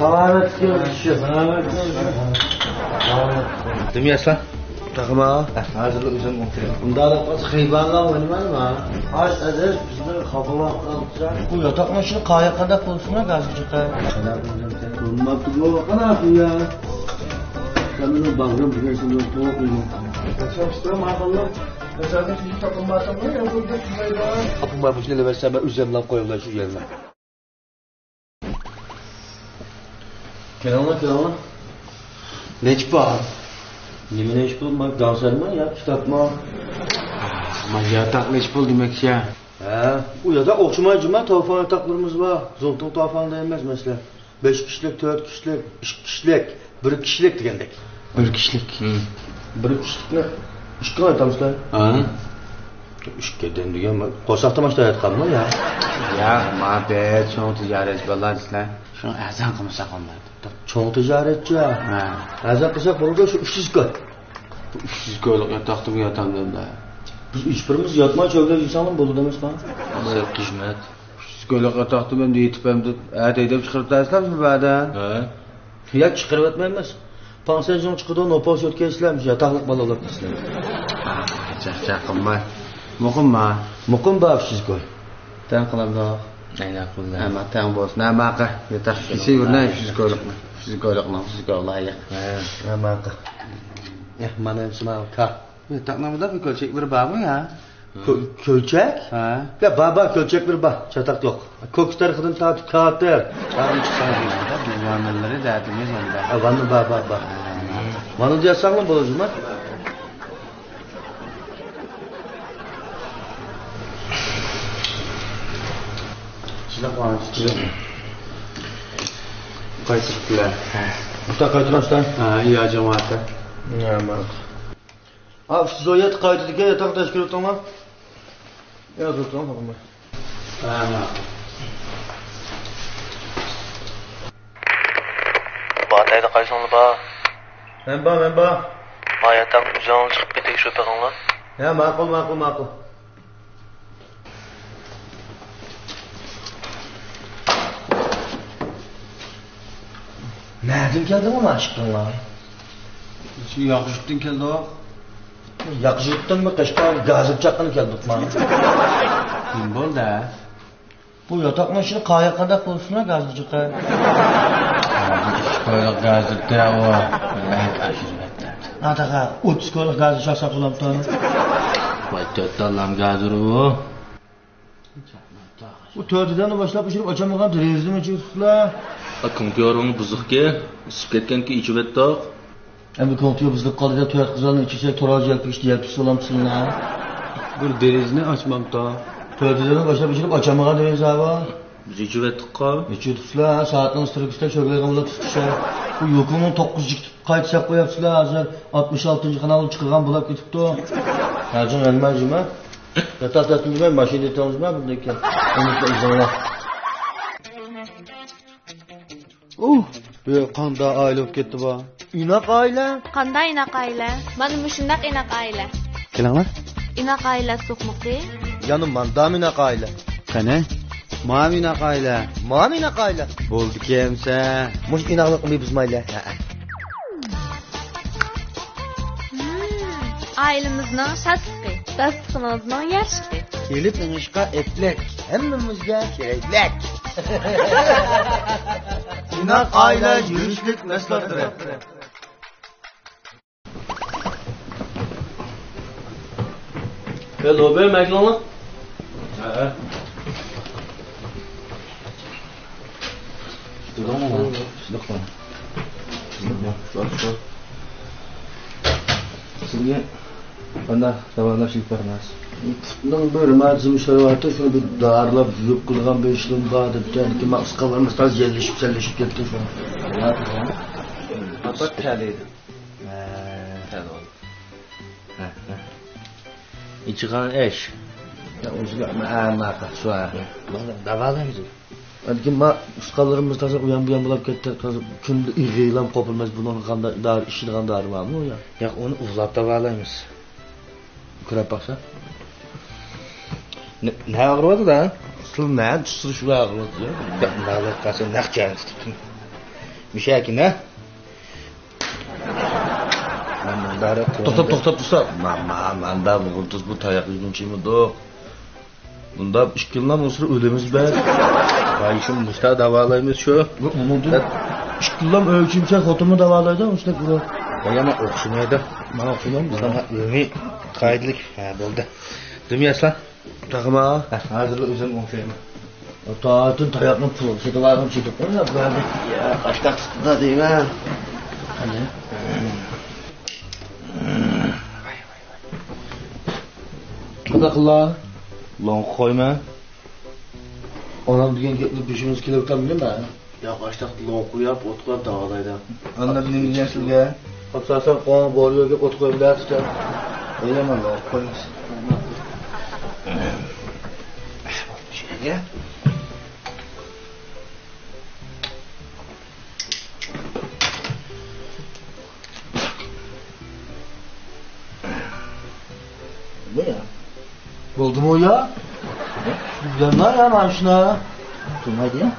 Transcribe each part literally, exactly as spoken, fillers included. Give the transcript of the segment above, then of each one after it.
سالامەتلىككە ئۆتۈشۈپ. نېمە ياسا؟ تاقىما. ھازىرلا ئۆزۈم ئوقۇيمەن. ئۇنداق قىلسا خېرىدارلار ئوينىمايما؟ ئاش ئەدەس بىزنى خاپىلاپ قالسا. بۇ ياتاقنىڭ ئىچىنى قاياق قانداق بولسۇن، گازىر چىقار. بولماپتۇ بۇ، قانا قويا. سەن مېنىڭ باغرىم بۈگۈن سېنى توق ئويناپ. تاپىماي مۇشۇنى ئېلىۋەتسەم، مەن ئۆزۈملا قويۇڭلار شۇ يەرنى. كېلىڭلار، كېلىڭلار. نەچچە پۇل؟ نېمە نەچچە پۇل؟ ما گاڭسەرما يا كىتابما؟ ما ياتاق نەچچە پۇل دېمەكچى يا. ھە، ئۇ ياتاق ئوخشىمايدۇ جۇما، تاۋفان ياتاقلىرىمىز بار. زۇڭتۇڭ تاۋفاندا ئەمەس مەسىلەن. بەش كىشىلىك، تۆت كىشىلىك، ئۈچ كىشىلىك، بىر كىشىلىك دېگەندەك. بىر كىشىلىك. بىر كىشىلىكنى ئىككىگە ئايتامسىلەر؟ ھە. ئىككى ئادەم دېگەن قورساق تاماشتا ياتقانمۇ يا؟ يا، ما بەك چوڭ تىجارەتچى بالىلار سىلەر. شۇڭا ئەرزان قىلمىساق بولمايدۇ. چوڭ تىجارەتچى. ھە. ئەرزان قىلساق بولىدۇ، شۇ ئۈچ يۈز كوي. بۇ ئۈچ يۈز كويلۇق ياتاقتىمۇ ياتامدۇ ئەمدى؟ بىز ئۈچ بىرىمىز ياتماي چۆگىلەپ يۈرسەڭلار بولىدۇ ئەمەسما؟ سەت خىزمەت. ئۈچ يۈز كويلۇق ياتاقتىمۇ ئەمدى يېتىپ ئەمدى ئەتە ھەيدەپ چىقىرىپ تەرسىلەر شۇ بەدە. ھە. يا چىقىرىۋەتمەيمىز. پاڭسەنجۇڭ چىقىدۇ، نوپۇس يۆتكەيسىلەر، ياتاقلىق بالا بولۇپ كېتىسىلەر. چاقچاق قىلماي. مۇقىم ما؟ مۇقىم بار ئۈچ يۈز كوي. تەڭ قىلامدۇق؟ ئەينەك قىلدى. ھەممە تەڭ بولسۇن. ھە، ماقۇل. ياتاق كېسى بىرنى ئۈچ يۈز كويلۇقنى. ئۈچ يۈز كويلۇقنى، ئۈچ يۈز كويلۇق لايىق. ھە. ھە، ماقۇل. ئە، مانا شۇناڭ كار. ياتاقنىڭ مۇنداق بىر كۆلچەك بىرى بارمۇ يا؟ كۆ-، كۆلچەك؟ ھە. يا، بار، بار، كۆلچەك بىرى بار. چاتاق يوق. كوكۇس تەرىخىدىن تارتىپ كاتېر. چاغنى چىقساڭ دېگەندە، بىز ۋاننىلىرى دەتىمىز ئەمدى. ھە، ۋاننا بار، بار، بار. ھە. ۋاننىدا ياتساڭمۇ بولىدۇ جۇما. شۇنداق قىلغان. قايتۇرۇپتىلە. ھە. ئۇستا قايتۇرۇڭ، ئۇستا. ھە، ئىلاجىڭ بار ئاكا. ھە، ماقۇل. ھە، ئۇستا زويەت قايتىدىكەن، ياتاق تەشكىل ئېتىڭلار. يا، زوتۇڭ، ھە، ماقۇل. باتايدا قايسىڭلار بار؟ مەن بار، مەن بار. ما ياتاق ئۆزۈڭلار چىقىپ كېتىڭ شۇ پېقىڭلار. ھە، ماقۇل، ماقۇل، ماقۇل. نەدىن كەلدىڭ ما ئىشقىڭلار؟ شۇ ياقا يۇرتتىن كەلدۇق. ياقا يۇرتتىنمۇ قەشقەر گازىر چاققىنى كەلدۇق ما. نېمە بولدى؟ بۇ ياتاقنىڭ ئىچىنى قاياق قانداق قىلسۇن، گازىر چىقار. ئىككى كويلۇق گازىر تەۋۇ. ھە، تاغا، ئوتتۇز كويلۇق گازىر چاقساق بولامتۇ؟ ۋاي، تۆت دانلام گازىر ئۇ. ئۇ تۆت داننى باشلاپ ئۆچۈرۈپ ئاچالمىغان دېرىزىنى ئېچىۋېتىپسىلەر. كومپيۇتېرىڭ بۇزۇقكەن، ئىسسىپ كەتكەنكەن ئېچىۋەتتۇق. ئەمدى كومپيۇتېر بۇزۇلۇپ قالدى دەپ تۆت قىزلارنى ئېچىشەك، تۇرار يەلپۈگۈچتە يەلپۈگۈچ بولامسىلەر؟ بىر دېرىزىنى ئاچمامتا. تۆت دېرىزىنى باشلاپ ئېچىلىپ ئاچالمىغان دېرىزە بار. بىز ئېچىۋەتتۇققۇ. ئېچىۋېتىپسىلەر، ھە، سائەتنىڭ ئىسترىكىسىدا چۆگىلەيدىغان بولۇپ تۇتۇشە. بۇ يوكىنىڭ توققۇز جىكىت قايتا سەپ قويۇپسىلەر، ھازىر ئاتمىش ئالتىنچى قانالغا چىقىدىغان بولاپ كېتىپتۇ. ھەجىڭ ئەلمەن جىما. ياتاق تەتىنجىمەن، ماشىنا يېتىڭىزمەن بۇندىن كېيىن. ئۇنىڭ ئىزىڭلار. ئۇھ، بۇ قانداق ئائىلە بولۇپ كەتتى بۇ؟ ئىناق ئائىلە. قانداق ئىناق ئائىلە؟ مانا مۇشۇنداق ئىناق ئائىلە. كېلىڭلار. ئىناق ئائىلە سوقمىقى. يەنە مانداقمۇ ئىناق ئائىلە. قېنى؟ مانا ئىناق ئائىلە. مانا ئىناق ئائىلە. بولدىكەن ئەمسە. مۇشۇ ئىناقلىقنى بۇزمايلى. ھەئە. مم، ئائىلىمىزنىڭ شادلىقى، داستىخىنىمىزنىڭ يارىشىقى. كېلىپ ئېڭىشقا ئەپلەك، ھەممىمىزگە كېرەكلىك. ئىناق ئائىلە يۈرۈشلۈك مەھسۇلاتلىرى. ئە، لوبى، مەكلىڭلار. ھەئە. تۇردۇڭمۇ؟ سىزگە قانداق داۋالاش ئېلىپ بارىمىز؟ پۇتنىڭ بىر رېماتىزم ئىشلىرى بارتى، شۇنى بىر دارىلاپ يۇيۇپ قىلغان بىر ئىشلىرىم بار دەپتۇ. ئەمدىكى ماقسىت قالغان مىسال يەللىشىپ سەللىشىپ كەتتى شۇ. ئاپات تەلەيدى. ھە. تەلەي. ھە، ھە. ئىچىغان ئەش. يا، ئۆزىگە، ھە، ماقۇل، شۇ، ھە. داۋالايمىز. لېكىن ما ئۇستىخانلىرىمىز تازا ئۇيان بۇيان بولاپ كەتتى. تازا كۈندە ئېغىرلاپ قوپۇرماس، بۇنىڭغا قانداق دارى، ئىچىدىغان دارى بارمۇ يا؟ ياق، ئۇنى ئۇۋىلاپ داۋالايمىز. كۆرۈپ باقسا. نە، نە ئاغرىۋاتىدۇ ھە؟ ئۇسۇل نە، تۇتسا شۇ ئاغرىۋاتىدۇ. ياق، نە ئاغرىۋاتقانسا نەق جايىنى تۇتۇپ. مۇشەكىنە. توختاپ، توختاپ، توختاپ. ما، ما، ماندا بۇ تۇز بۇ تاياق يېگۈنچى يېمىدۇق. بۇنداق ئىككىلام ئۇسرا ئۆلىمىز بەر. بايىشىم مۇشتا داۋالايمىز شۇ. بۇ ئۇنىڭدىن. ئىككىلام ئۆلچىمچە خوتۇنمۇ داۋالايدۇ مۇشتا بۇ. يامان ئوخشىمايدۇ. مانا ئوخشىمامدۇ؟ ساڭا ئىلمىي قائىدىلىك. ھە، بولدى. دېمەي ئەسلا. تاغما. ھە، ھازىرلا ئۆزۈم ئوڭشايمەن. تاۋاپتىن تاياقنىڭ پۇلىنى سېتىۋالغىن، چېتىپ قويۇڭ بۇلارنى. يا، قاشتاق تۇتقۇدا دەيمەن. قانداق قىلا؟ لوڭقا قويما. ئانام دېگەن گەپنى بېشىمىزغا كېلىۋاتامدۇ نېمە؟ ياق، ئاشتاق لوڭقا ياپ، ئوت قويۇپ داۋالايدۇ. ئاندىن نېمە دېگەن سىزگە؟ ئاساسەن قوڭ بورىگە ئوت قويۇپ بېرەتتى. ئۆيلەرمەن لوڭقا قويمىسا. بۇ يا. بولدىمۇ يا؟ يەنلا يا مانا شۇنا. تۇرمايدۇ يا.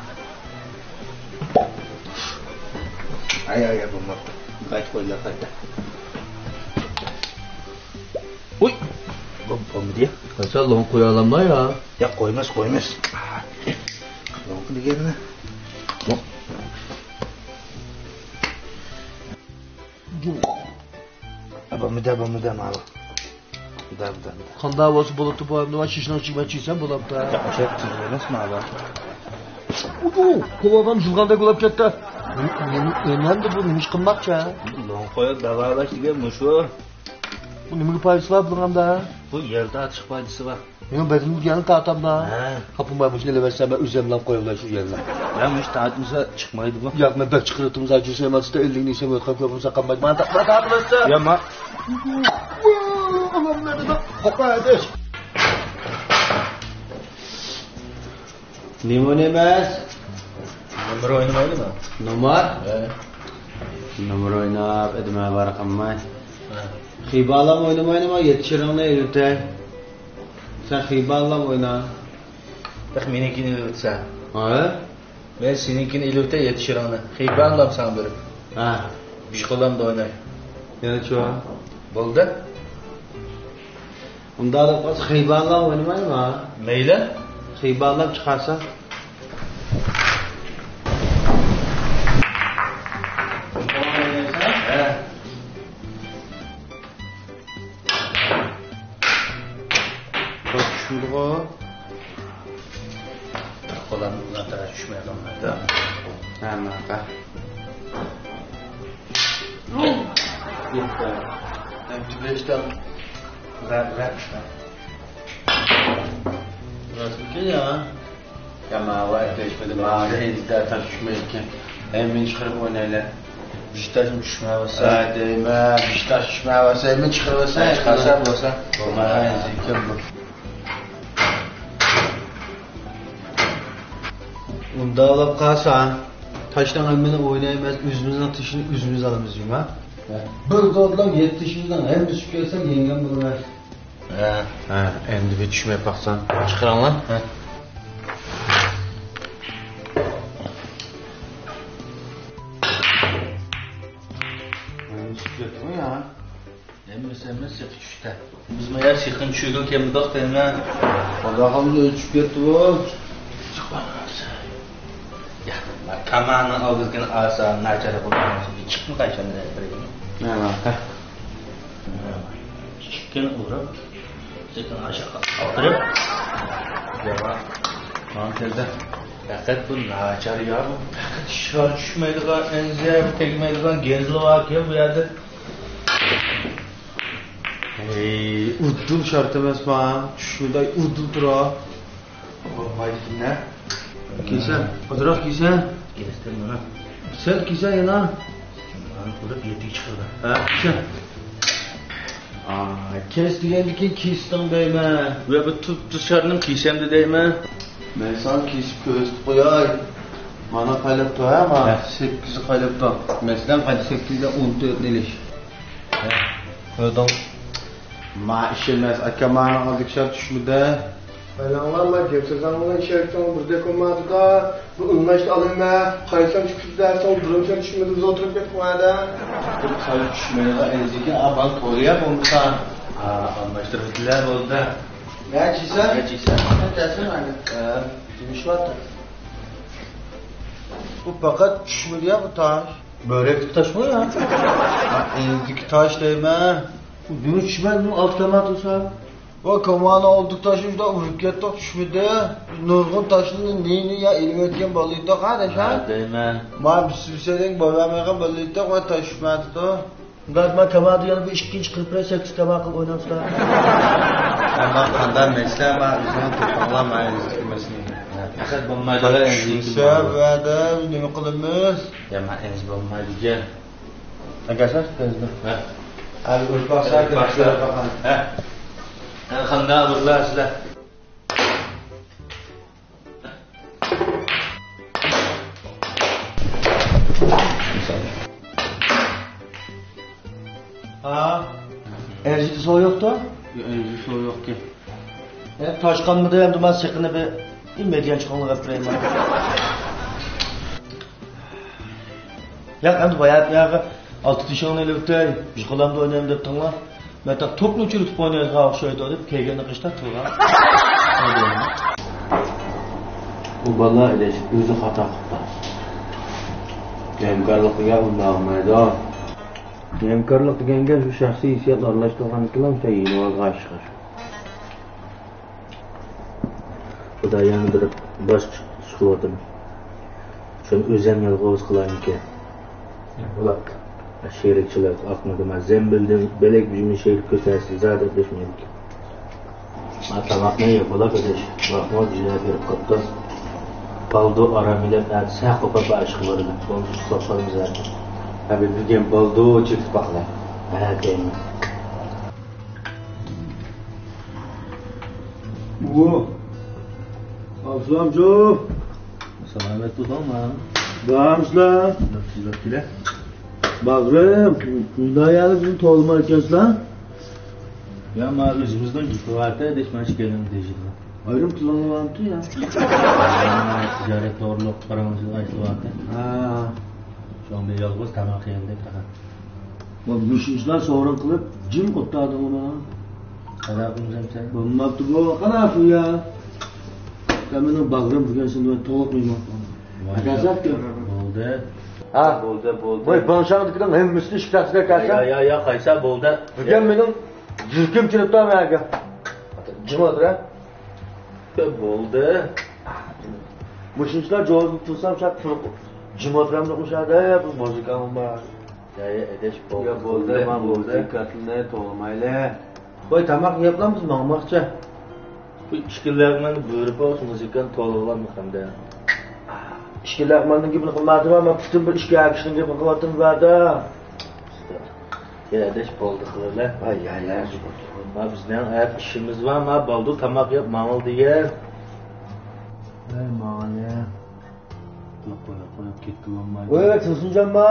ئاي، ئاي، ئاي، بولماپتۇ. قايتا قويلا، قايتا. ئۇي! بولمىدى يا. قايسا لوڭ قويالاملا يا؟ يا، قويماس، قويماس. لوڭ دېگەننى. بولمىدى، بولمىدى، ماۋۇ. بىدە، بىدە، بىدە. قانداق بولسا بولۇپتۇ، بۇ ئەمدى شىشنىڭ ئىچىگە چۈيسەم بولۇپتۇ. ياق، ئاشۇ تۈز ئەمەس، ماۋۇ. ئۇدۇ، قولۇم يۇلغاندەك بولۇپ كەتتى. نېمە، نېمە، ئەمدى بۇ نېمە ئىش قىلماقچى؟ لوڭ قويۇپ داۋالاش دېگەن مۇشۇ. بۇ نېمىگە پايدىسى بار بۇنىڭ ئەمدى؟ بۇ يەل تارتىشقا پايدىسى بار. مېنىڭ بەدىنىمگە يەنە تارتامدا. ھە. خاپا بولماي مۇشۇنى ئېلىۋەتسەم، مەن ئۆزۈم بىلەن قويۇۋېلەي شۇ يەرنى. يا، مۇشۇ تارتمىسا چىقمايدىغۇ. ياق، مەن بەك چىقىرىۋېتىمىز، ئاجىز سۆيمەن، سىزدە ئېلىڭنى يېسەم، يوتقان كۆرمىسە قالمايدۇ. مانا تارتمىسا. يا، ما. نېمە ئوينايمىز؟ نومۇر ئوينىمايلىمۇ؟ نومۇر؟ ھە. نومۇر ئويناپ، ئەدىمە بار قالماي. ھە. خىبالام ئوينىمايلىمۇ؟ يەتتە شىرىڭنى ئېلىۋېتەي. سەن خىبالام ئوينا. بەك مېنىڭكىنى ئېلىۋېتىسەن. ھە؟ مەن سېنىڭكىنى ئېلىۋېتەي، يەتتە شىرىڭنى. خىبالام ساڭا بېرىپ. ھە. بىشقىلام ئويناي. يەنە چۇ؟ بولدى. ئۇنداق دەپ قالسا، خىبالام ئوينىمايمۇ؟ مەيلى. خىبالام چىقارسا. ھە. بىر چۈشمىدىغۇ. بىر قولام ئۇزاتىرا چۈشمەي قالمايدۇ. ھە، ماقا. يوق. ھەم تۈگەشتەم. ۋە، ۋە، ۋە. راستمىكىن يا؟ يا، ماۋۇ ئەپلەشمىدى، ماۋۇ ھېلىدا تاش چۈشمەيدىكەن. ھەي، مېنى چىقىرىپ ئوينايلى. بىر تاش چۈشمەيۋاتسا. ھە، دەيمەن، بىر تاش چۈشمەيۋاتسا، مېنى چىقىرىۋاتسا، ھە، چىقارسا بولسا. بولمايدىكەن بۇ. ئۇنداق بولۇپ قالسا، تاشنىڭ ھەممىنى ئوينايمىز، ئۆزىمىزنىڭ تېشىنى ئۆزىمىز ئالىمىز، جۇما. ھە. بىر دوتلام يەتتە تېشىمىزنىڭ ھەممىسى چۈشۈپ كەتسە، يەڭگەن بولىمەن. ھە. ھە، ئەمدى بىر چۈشمەي باقسام. چىقىرىڭلار. ھە. ھەممىسى چۈشۈپ كەتتىمۇ يا؟ ھەممىسى، ھەممىسى سېخى چۈشتى. بىزمۇ يا سېخىنى چۈشۈرگىلى كەلمىدۇق دەيمەن. خۇدا خالىسا ئۆچۈپ كەتتىغۇ. يا، تامانىڭ ئالدىدىكىنى ئالسا، ناچار قىلمىسا، چىقمىغان ئىشلارنى دەپ بېرەيلى. ھە. ئىككىنى ئۇرۇپ، سېخىنى ئاشاققا ئاپىرىپ، يامان كەلدى. پەقەت بۇ ناچار يا، بۇ پەقەت شار چۈشمەيدىغان، ئەنزە تەگمەيدىغان گەنزىلا باركەن بۇ يەردە. ھەي، ئۇدۇل شەرت ئەمەسما؟ چۈشمىدى، ئۇدۇل تۇرا. بولمايدىكىن-دە. كىيسەن، ئازراق كىيسەن. كەستىم مانا. سەل كىيسەن يەنە. مانا قىلىپ يېتىگە چىقىدۇ. ھە، كىيسەن. ئا، كەس دېگەندىكىن كىيسىتىڭ دەيمەن. ۋە بۇ تۇپتۇز شەرتنىڭ كىيسەمدە دەيمەن. مەن ساڭا كېسىپ كۆرسىتىپ قوياي. مانا قايلاپتۇ، ھە، ما؟ ھە. سەككىزى قايلاپتۇ. مەسىلەن، قايسى سەككىزدە ئون تۆتنى ئېلىش. ھە. كۆردۈڭ؟ ما ئىش ئەمەس، ئاكا، مانا ئالدىكى شەرت چۈشمىدى. بالاڭلار، ما گەپ سۆزۈڭلار شېرىكىڭ بىردەك بولمايدۇ-دا. بۇ ئۇلناشنى ئالايمەن، قايسام چۈشتى دەسەڭ، بىرىنچى چۈشمىدى، بىز ئولتۇرۇپ كەتتۇق ھەدە. بىر قايسى چۈشمەيدىغان ئەنزىكى ئابان تولىيا بولمىسا. ئا، ئالماشتۇرۇۋېتىلە بولدى. نەچچە يېسە؟ نەچچە يېسە؟ نەچچە يېسە؟ ھە. نېمە ئىشۋاتتى؟ بۇ پەقەت چۈشمىدى يا بۇ تاش. بۆرەكتىكى تاشمۇ يا؟ ھە، ئەنزىكى تاش دەيمەن. بۇ نېمە چۈشمەيدۇ بۇ ئالتە كامات بولسا؟ ۋە كامانىڭ ئالدىدا تاشنى شۇنداق ئۇرۇپ كەتتۇق، چۈشمىدى. نۇرغۇن تاشنى نېنى يا ئېلىۋەتكەن بالىدۇق ھە دەشە. ھە دەيمەن. ما بىسىمسەنىڭ بولالمىغان بالىدۇق ۋە تاش چۈشمەدىدۇ. مۇنداق ما كاماندا يەنە بىر ئىككىنچى قىلىپ بېرەي، سەككىز كامان قىلىپ ئوينامسىلەر. ئەمما قانداق مەسىلە ما ئۆزىڭ توپاڭلار ما ئەنزىكىمەسنى. پەقەت بولمايدۇ. چۈشمىسە ۋەدە نېمە قىلىمىز؟ يا ما ئەنزى بولمايدىكەن. ئەگەر سەن تېزدە. ھە. ھەم ئۆز باقسا، ئۆز باقسا. كۆرۈپ باققان. ھە. ھە، قانداق بىرلەر سىلەر؟ ھا؟ ئەرزىدە سۇ يوقتۇ؟ يوق، ئەرزىدە سۇ يوقكەن. ھە، تاشقانمىدى، ئەمدى مەن سېقىنىپ بىر مېدىيان چىقىڭلار قىلىپ بېرەيمەن. ياق، ئەمدى بايا ياغى ئالتە تېشىڭنى ئېلىۋېتەي، يۇقىلامدا ئوينايمەن دەپتىڭلار. مەن تاق توپنى ئۇچۇرتۇپ ئوينايدىغان ئوخشايدۇ دەپ كەلگەندە قىشتا تۇرغان. ئۇ بالا ئەدەش ئۆزى خاتا قىپتۇ. ھەمكارلىق دېگەن ئۇنداق بولمايدۇ. ھەمكارلىق دېگەن گەپ شۇ شەخسىي ھېسسىياتنى ئارىلاشتۇرغاندىكىنلا مۇشۇ يېنىۋالغان ئىشقا. خۇدا يەنە بىر باش چىقىۋاتىمىز. شۇنى ئۆزۈم يالغۇز قىلايمىكىن؟ بولاتتى. شېرىكچىلىك ئاقمىدى، مەن زەمبىلدىن بۆلەك بىزنى شېرىك كۆرسەتسە زادى دەشمەيدىكەن. ما تاماقنى يەپ بولا كۆدەش. ۋاقمۇ جۈدە بېرىپ قاپتۇ. بالدۇ ئارام ئېلىپ، ئەتە سەل قوپاپ ئىشقا بارىدۇ. بولمىسا ئۇخلاپ قالىمىز ئەتە. ھە، بۈگۈن بالدۇ چېكىپ باقىلى. ھە، دەيمەن. ئۇ. ئابسالامجۇ. سالامەت بولۇڭ، ماڭ. بارمىسىلەر؟ كېلە، كېلە. باغرىم، مۇنداق يەردە بىزنى توۋلىمايدىكەنسىلەر؟ يا، ما ئۆزىمىزنىڭ گېپى بار-دە، دەش مانا ئىككىيلەننى دېيىشىدىغان. ئايرىم تىلىڭلارمۇ يا؟ تىجارەت توغرۇلۇق پاراڭلىشىدىغان ئىشلار بار-دە. ھە. شۇڭا بىر يالغۇز تاماق يېگەندەك پەقەت. ۋە مۇشۇنچىلار سورۇن قىلىپ جىم ئولتۇردۇڭلار مانا. قانداق قىلمىسام سەن؟ بولماپتۇ بۇ، قانا شۇ يا. سەن مېنىڭ باغرىم بۈگۈن سېنى مەن تولۇق مېھمان قىلىمەن. ۋاي، ئەكەلسەك. بولدى. ھە؟ بولدى، بولدى. ۋاي، بىڭشاڭدىكىنىڭ ھەممىسىنى ئىشىك تەخسىگە ئەكەلسەن. يا، يا، يا، قايسا بولدى. بۈگۈن مېنىڭ يۈرىكىم كېلىپتۇ مەگە. جىم ئولتۇر ھە. بولدى. مۇشۇنچىلار جوزۇپ تۇرسام شۇ تۇرۇپ جىم ئولتۇرامدۇق مۇشۇ يەردە، بۇ مۇزىكاڭ بار. يا، يا، ئەدەش، بولدى. يا، بولدى، بولدى، ما بولدى، بولدى. كاتلىنى توغلىمايلى. ۋاي، تاماق يەپلا بىز ماڭماقچى. بۇ ئىككى لەغمەننى بۆرۈپ ئالسا مۇزىكانى توغلىغانمىكەن دە. ئىككى لەغمەننىڭ گېپىنى قىلمايدىغان، مەن پۈتۈن بىر ئىككى ئەكىشنىڭ گېپىنى قىلىۋاتىمەن بۇ يەردە. يا، ئەدەش، بولدى قىلىلە. ۋاي، يا، يا، ما بىزنىڭ ئەتە ئىشىمىز بار، ما بالدۇر تاماق يەپ ماڭىلى دېگەن. ۋاي، ماڭىلى. قويۇپ، قويۇپ، قويۇپ كەتكىلى بولمايدۇ. ۋاي، ۋاي، تۇرسۇنجانما؟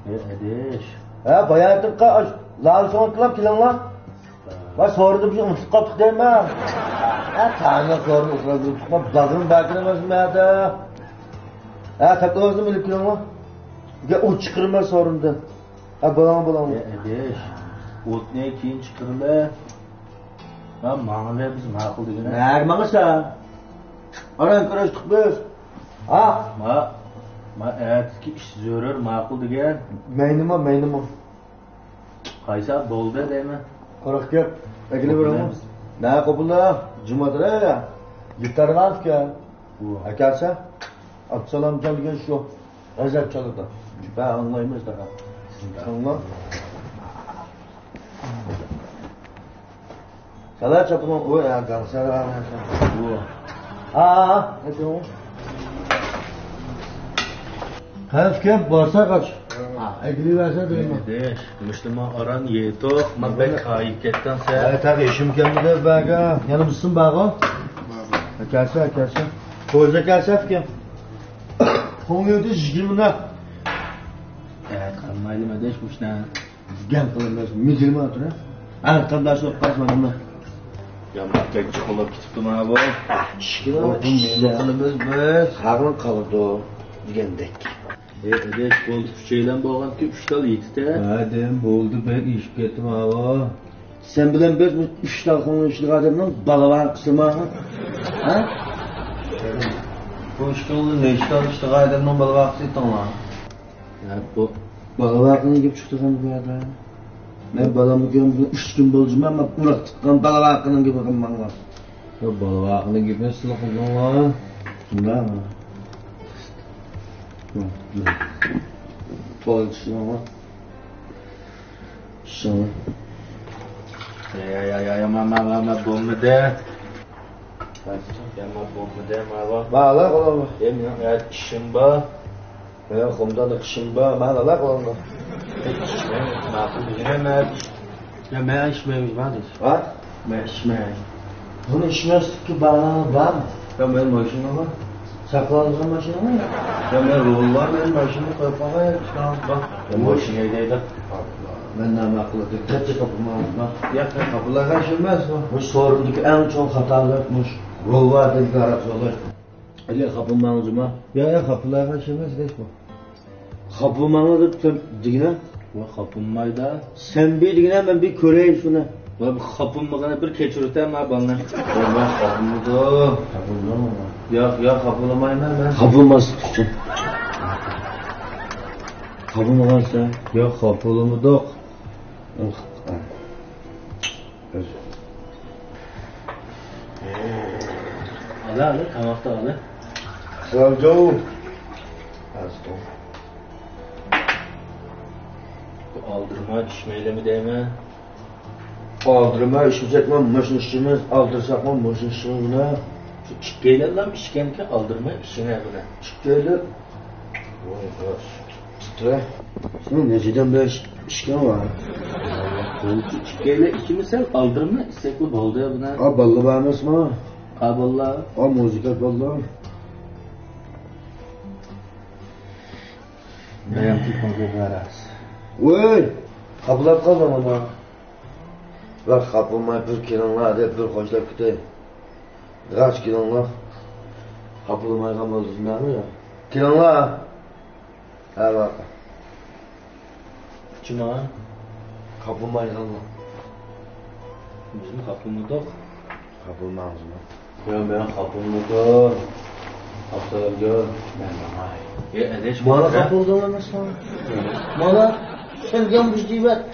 ھە، ئەدىش. ھە، باياتىنقى ئاش، لال سوڭۇتلاپ كېلىڭلار. ھە. ۋاي، سورۇندا بىز ئۇنتۇپ قاپتۇق دەيمەن. ھە، تازا سورۇندا ئولتۇرۇپ، ئۇنتۇپ قاپ، داغرىم بار كېلىمىز مەدە. ھە، تاپىڭىزنى ئېلىپ كېلىڭلار. يا ئوت چىقىرىمەن سورۇندا. ھە، بولاڭ، بولاڭ. ھە، ئەدىش. ئوتنى كېيىن چىقىرىمەن. ھە، ماڭىلى بىز ماقۇل دېگەن. نەگە ماڭىسەن؟ ئاران كۆرۈشتۇق بىز. ھا؟ ما، ما ئەتىكى ئىش زۆرۈر ماقۇل دېگەن. مەينىمۇ، مەينىمۇ. قايسى بولدى دەيمەن. قاراق گەپ. ئەكىلىۋېرىڭ. قوپۇلدى. نە قوپۇلدى؟ جىم ئولتۇر ھە. گىتارغا ئىكەن. ئۇ. ئەكەلسە. ئابدۇسالامجان دېگەن شۇ. غەزەپ چالىدۇ. بە ئاڭلايمىز تاقا. شۇنداق. ئاڭلا. سالار چاپىنىڭ ئۇ يا گاڭسەر. ئۇ. ھا، ھا، ھا. قەنت كەپ بارسا قاچ. ئەگىلى بەرسە دەيمەن. دېش، مۇشتىما ئاران يېتىق، مەن بەك قايىپ كەتتىڭ سەن. ھە، تەخى ئىشىم كەلمىدى بەگە. يەنە بىسىم بەغۇ. كەلسە، كەلسە. پويزا كەلسە ئىكەن. قوڭ يۆتى يىگىرمە. ھە، قالمايلى مەدەش مۇشنا. گەپ قىلىمىز، مىجىلما تۇرە. ھە، قانداش بولۇپ قالسا مانا. ياماق بەك چوقۇملاپ كېتىپتۇ مانا بۇ. ئىشكىنىڭ بۇ نېمە قىلىمىز بىز؟ ھەقنىڭ قالىدۇ دېگەندەك. ئەي ئەدەش، بولدى، ئۈچەيلەن بولغانكى ئۈچ تال يېتىتە. ھەدەم بولدى، بەك ئېشىپ كەتتى ماۋۇ. سەن بىلەن بىز ئۈچ تال قوڭۇن ئىشلىگەن ئادەمنىڭ بالا ۋاقىسىما؟ ھە؟ بۇ ئىشكىنىڭ نەچچە تال ئىشلىگەن ئادەمنىڭ بالا ۋاقىسى ئېيتىڭلار. يا، بۇ بالا ۋاقىنىڭ گېپى چىقتى بۇ يەردە. مەن بالامنى كۆرمىگىلى ئۈچ كۈن بولدىما، مەن ئۇراق تۇتقان بالا ۋاقىنىڭ گېپى قىلماڭلار. يا، بالا ۋاقىنىڭ گېپىنى سىلەر قىلدىڭلار. شۇنداقمۇ؟ توي چۈشىنىڭلار. شۇڭا. يا، يا، يا، يا، ما، ما، ما، ما، بولمىدى. يا، ما، بولمىدى، ما، ما. بالا، قولۇم. يا، مېنىڭ، يا، ئىشىم بار. مېنىڭ قۇمدا ئىشىم بار، مانا، قولۇمدا. ماقۇل دېگىنە، مەن. يا، مەن ئىچمەيمەن، ما، دېدى. ھە؟ مەن ئىچمەي. بۇنى ئىچمەسلىككە باھانىڭىز بارمۇ؟ يا، مەن ماشىنا بار. ساقلاۋالغان ماشىنىمۇ؟ يا، مەن رول بار، مەن ماشىنا قويۇپ قويغان، ئىشكاڭلىق بار. يا، ماشىنا ھەيدەيلى. مەن ناماقۇل دىققەتچى قاپىماڭلىقما. يا، مەن قاپىلايغان ئىش ئەمەس بۇ. مۇشۇ سورۇندىكى ئەڭ چوڭ خاتالىق مۇشۇ رول بار دېگەن قاراپ سولاش. ئەگەر قاپىماڭلىقما. يا، يا، قاپىلايغان ئىش ئەمەس، ھېچ بۇ. خاپىلىماڭلار دەپ دېگىنە. ۋاي، خاپىلىمايدا. سەن بىر دېگىنە، مەن بىر كۆرەي شۇنى. ۋاي، بۇ خاپىلىمىغىنى بىر كەچۈرۈتە ما بالىنى. ۋاي، مەن خاپىلىمىدىم. خاپىلىماڭ. ياق، ياق، خاپىلىمايمەن مەن. خاپىلىماسلىق ئۈچۈن. خاپىلىمىغانسەن؟ ياق، خاپىلىمىدۇق. ئالا، ئالا، تاماقتا ئالا. سالامجان. ئالدىرىماي ئىچمەيلىمۇ دەيمەن. ئالدىرىماي ئىچمىسەكمۇ مۇشۇنى ئىچىمىز، ئالدىرىساقمۇ مۇشۇنى ئىچىمىز بۇنى. شۇ ئىككىيلەنلام ئىچكەنكەن، ئالدىرىماي ئىچىڭە بۇنى. ئىككىيلەن. ۋاي، راست. تىترە. سېنىڭ نەچچە ئادەم بىلەن ئىش-، ئىشكەن بار؟ ئىككىيلەن ئىچىمىز، سەن ئالدىرىماي ئىچسەكلا بولدى بۇنى. ئا، باللا بار ئەمەسمۇ؟ ئا، باللا. ئا، مۇزىكا باللا. بايام تېلېفون قىلىپ بېرەرسىز. ۋوي! خاپىلاپ قالدىڭ ئانا. بىراق خاپىلىماي بىر كېلىڭلار دەپ بىر خوشلاپ كېتەي. راست كېلىڭلار. خاپىلىمايغان بولدى دېمەڭلار يا. كېلىڭلار. ھە، بار. جۇما. خاپىلىمايدىغانلار. بىزمۇ خاپىلىمىدۇق. خاپىلىماڭزمۇ؟ يا، مەن خاپىلىمىدىم. ئابدۇسالامجان، مەن ماڭاي. يا، ئەدەش، مانا ماڭا. خاپىلىدىڭ ئەمەسمۇ؟ مانا، سەن گەپ دېيىۋەت.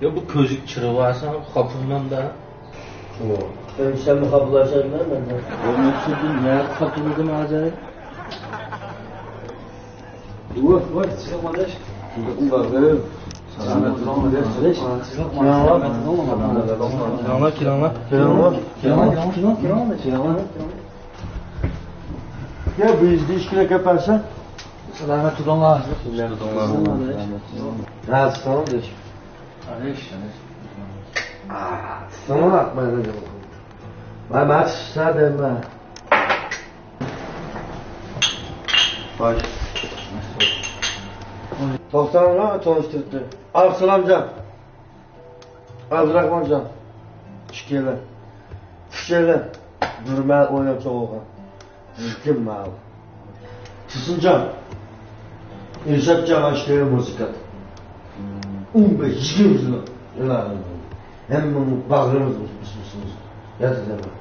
يا، بۇ كۆزۈك چىرىۋالساڭ خاپىلىمامدا. ئەمدى سەنمۇ خاپىلاشايمەن مەن. يا، مەن سىزدىن نەگە خاپىلىدىم ھازىر؟ ۋوي، ۋوي، سىزىق ماداش. سىزىق ماداش. سىزىق ماداش. كېلىڭلار، كېلىڭلار. كېلىڭلار، كېلىڭلار. كېلىڭلار، كېلىڭلار، كېلىڭلار. يا، بۇ يۈزدە ئىككىلەپ كەپ بەرسە. سالامەت تۇرۇڭلار. سالامەت تۇرۇڭلار. ھە، سالام دەش. ئاداش. ئا، سالام ئاتمايدۇ. مانا، مانا، سادەمە. باش. توختاڭلار، تونۇشتۇرۇپتۇ. ئارقا سالامجان. ئابدۇراخمانجان. ئىككىيلەن. ئۈچەيلەن. بىر مەھەل ئويناپ چوڭ بولغان. زىكىم ماۋۇ. تۇرسۇنجان. ئىرشاتجان ئاشكەرە مۇزىكانت. ئون بەش، يىگىرمە يىل. ھەممىمىز باغرىمىز ئۇسسۇسىمىز. ياتىدىغان.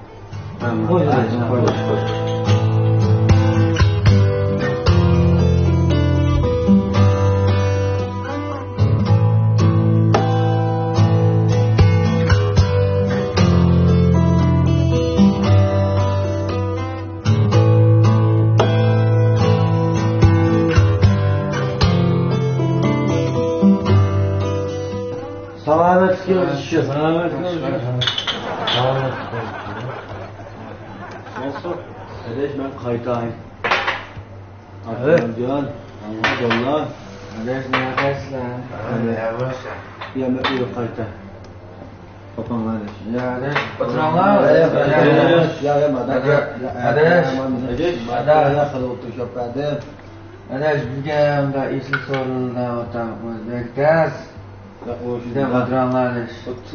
سالامەتلىكىڭىز ئۈچۈن. سالامەتلىكىڭىز ئۈچۈن. سالامەتلىكىڭىز ئۈچۈن. ئەدەش، مەن قايتاي. ئەۋەت. ئابدۇرەھمانجان، ئاڭلا، باللا. ئەدەش، نەقەسلەر. يا، مەن ئۆيگە قايتاي. پاپاڭلار ئەدەش. يا، ئەدەش. ئولتۇراڭلار. يا، يا، يا، يا، يا، ئەدەش. يا، يا، مادا. ئەدەش. يا، يا، ئەدەش. يا، مادا. ئەدەش. مادا، يا، خېلى ئولتۇرۇشۇپ بەردىم. ئەدەش، بۈگۈن مۇنداق ئېسىل سورۇنلاردا ئولتۇرغىنىمىز بەك تەس. ئولتۇرۇڭلار،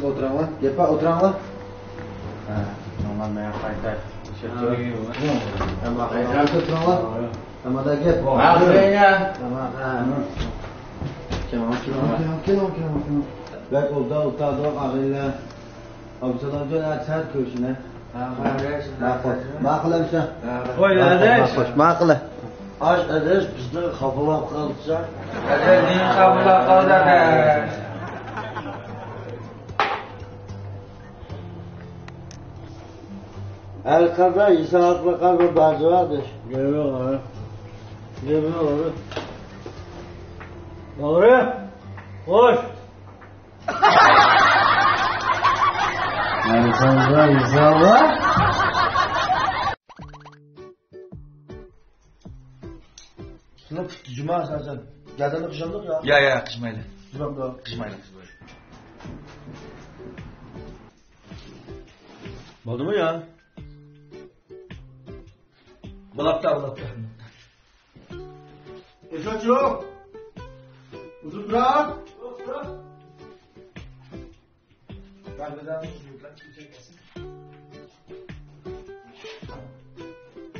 ئولتۇرۇڭلار. گەپ بار، ئولتۇرۇڭلار. ھە، ئولتۇرۇڭلار، مەن قايتاي. ئەمما قايتاي. ئولتۇرۇڭلار. ئەمما گەپ. ھە، كېلىڭ، كېلىڭ، كېلىڭ، كېلىڭ. بەك ئوبدان ئولتۇردۇق، ئاغىنىلەر. ئابدۇسالامجان، ئەتە سەھەر كۆرۈشىمىز. ماقۇل. ماقۇل ئەمىسە. قوي، ماقۇل، ئاداش. ماقۇل، ماقۇل. ئاش ئاداش، بىزنى خاپىلاپ قالدى. ئاداش، نېمە خاپىلاپ قالدى، ئاداش؟ ھەر قانداق ھېسابلىققا بىر باجى بار، ئاداش. گەپ يوق، ھە. گەپ يوق، ھە. توغرا. خوش. سىلەر پۈتتى جۇما ئاساسەن. گەدەننى قىشامدۇق يا؟ يا، يا، قىشمايلى. جۇمامدا. قىشمايلى، قىشمايلى. بولدىمۇ يا؟ بولاپتۇ، بولاپتۇ. ئېشەك يوق. ئۇزۇن تۇرار.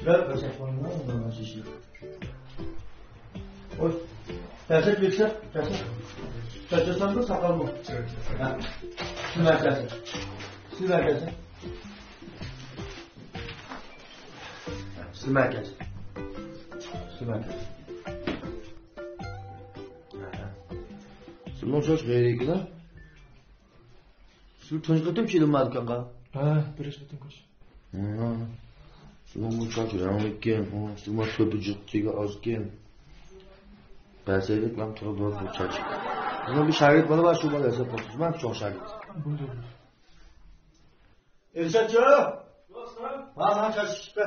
بىر ئېشەك بولمىغان، بۇنداق شېشىلىك. قوي. تەسىر يۈكسەك، تەسىر. تەسىرسەن بۇ ساقالمۇ. ھە. سۈمەكەسى. سۈمەكەسى. سۈمەكەسى. سۈمەكەسى. سىزنىڭ شۇ غەيرىيكىلا. سىز تۇنجى قېتىم كېلىڭ ما دۇكانغا؟ ھە، بىرىنچى قېتىم كۆرۈش. ھە. سىزنىڭ بۇ چاچ رەڭلىككەن، ھە، سىزنىڭ تۆپە جىقتىگە ئازكەن. بەسەيلىك بىلەن تۇرىدۇ بۇ چاچ. بۇنىڭ بىر شاگىرت بالا بار، شۇ بالا ھېساب قىلىپ تۇرسىما، چوڭ شاگىرت. بولدى. ئىرشادچى! ھا، ماڭا چاچ چىقتى.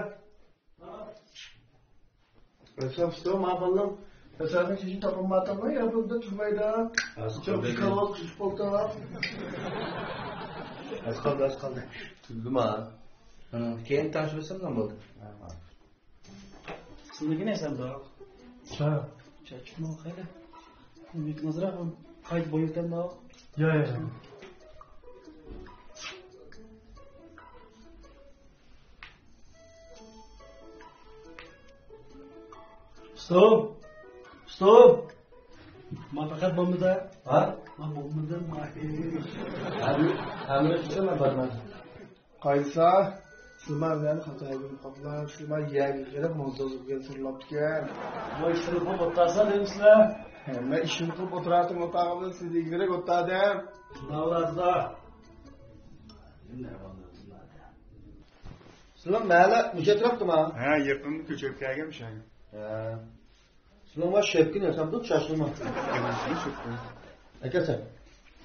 ئەسقاپ، ما بالىلار، مەسىلەن، چېچىنى تاپالمايتتىڭمۇ؟ يا بۇ يەردە تۇرمايدۇ. ئەسقاپ، چوڭ چىقىرىۋال، قىزىپ بولدى. ئەسقاپ، ئەسقاپ. تۈردىما؟ ھە، كېيىن تانىشىۋەتسەم نېمە بولدى؟ سىزنىڭكى نەرسەمدۇ؟ ھە. چاچمۇ خېلى. نېمىك نازراق، قايتا بويىتامدۇ؟ يا، يا، يا. ئۇستا! ئۇستا! ما پەقەت بولمىدى. ھە؟ ما بولمىدى، ما. ھەممە، ھەممە ئىشتا مەن بارمەن. قايسا؟ سىلمار بىلەن خاتا يولۇم قاپلا، سىلمار يەرگە كىرىپ موزدوزغا سۇرلاپتىكەن. ۋاي، ئىشىنى قىلىپ ئولتۇرسا دەيمىسىلەر؟ مەن ئىشىمنى قىلىپ ئولتۇراتتىم ئوتاغىمدا، سىز ئىگىلىرەك ئولتۇراتتىم. شۇنداق بولاتىدۇ. سىلەر مەھەللە مۇشۇ ئەتراپتىما؟ ھە، يېقىندا كۆچۈرۈپ كەلگەن شۇ. ھە. سىلەر ما شەپكىنى ياسامدۇ، چاچنىمۇ؟ شەپكىنى. ئەكەلسەن.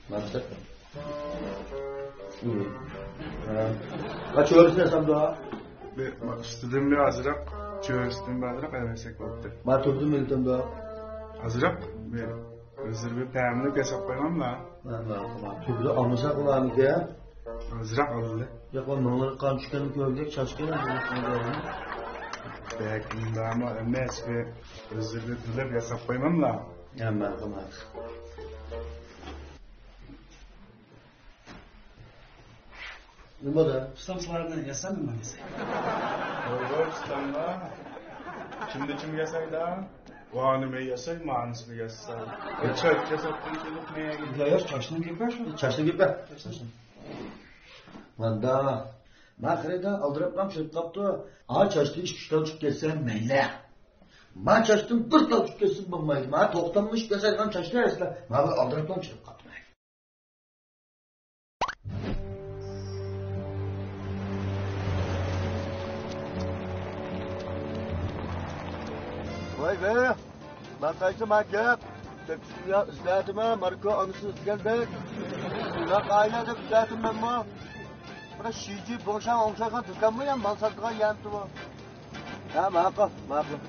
مانا شەپكىنى. ھە. ھە، چۆرىسىنى ياسامدۇ؟ بىر، ما، ئۈستىدىن بىر ئازراق، چۆرىسىدىن بىر ئازراق ئەۋەتسەك بولۇپتۇ. ما تۈردىن مىلتىمدۇ؟ ئازراق، بىر. ھازىر بىر تەمىنلەپ ياساپ قويغانلا. مانا، مانا، تۈردە ئالمىساق ئۇلارنىڭكى. ئازراق ئالدى. ياق، ماڭا قان چۈشكەننى كۆردۇك، چاچكەن. بەك ئۇنداقمۇ ئەمەس، بىر ھازىر بىر تۈرلەپ ياساپ قويماملا. ھە، ماقۇل، ماقۇل. نېمە بولدى؟ ئۇستام، سىلەرنى ياسامدۇ مانا دېسە؟ ۋاي، ۋاي، ئۇستاملار. كىمنى كىم ياسايدۇ؟ ۋانىمۇ ياساي، مانىسىنى ياساي. چاچ ياساپتىن كېلىپ مەيەگە. يا، يا، چاچنىڭ گېپى شۇ. چاچنىڭ گېپى. چاچنىڭ. ماندا. ما خېرىدار ئالدىراپلا چۈشۈپ قاپتۇ. ئا، چاچتىن ئىككى ئۈچ تال چۈشۈپ كەتسە مەيلى. ما چاچتىن بىر تال چۈشۈپ كەتسە بولمايدۇ. ما توختاملىشىپ ياسايدىغان چاچلار ئەسلا. ما بىر ئالدىراپلا چۈشۈپ قاپتۇ. ۋاي، ۋاي، ماقايسا ما گەپ. تېكىستىنى ئىزدەتمە، ماركا ئانىسىنى ئىزدىگەندەك. شۇنداق ئائىلە دەپ ئىزدەتمەنمۇ؟ بىر شىجى بوڭشاڭ ئوڭشايدىغان دۇكانمۇ يا مال ساتىدىغان يەرمىتىۋۇ؟ ھە، ماقۇل، ماقۇل.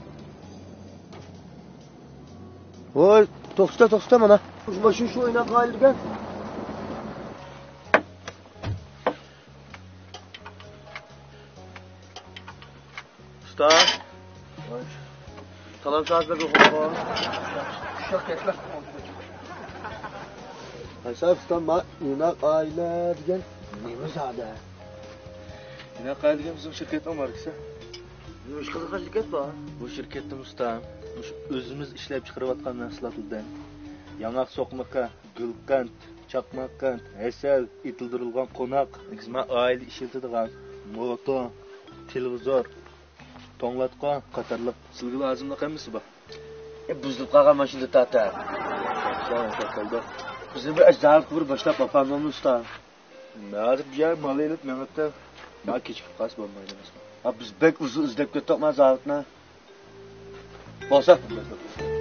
ۋوي، توختا، توختا مانا. شۇ ماشىنا شۇ ئويناپ قايىدىكەن. ئۇستا. سالام ساز بەرگىن خوخو. شۇ كەتمە. ھېساب ئۇستام، ما ئىناق ئائىلە دېگەن نېمە زادى؟ ئىناق ئائىلە دېگەن بىزنىڭ شىركەتنىڭ ماركىسى. نېمە ئىش قىلىدىغان شىركەت بۇ؟ بۇ شىركەتتىمۇ ئۇستام، مۇشۇ ئۆزىمىز ئىشلەپ چىقىرىۋاتقان مەھسۇلاتلاردىن ياڭاق سوقمىقى، گۈلقەنت، چاقماق قەنت، ھەسەل، ئېتىلدۇرۇلغان قوناق، نېگىزما ئائىلە ئىشلىتىدىغان موتور، تېلېۋىزور، توڭلاتقۇ قاتارلىق سىلىگە لازىملىق ھەممىسى بار. ئە، بۇزۇلۇپ قالغان ماشىنا تارتا. بىزنى بىر ئەش زاۋۇتقا بىر باشلاپ باپامدىمۇ ئۇستا؟ ھازىر بۇ يەر مال ئېلىپ مېڭىپتۇ. ما كېچىكىپ قالسا بولمايدۇ ئەمەسمۇ؟ ھا، بىز بەك ئۇزۇن ئىزدەپ كەتتۇق ما زاۋۇتنى. بولسا.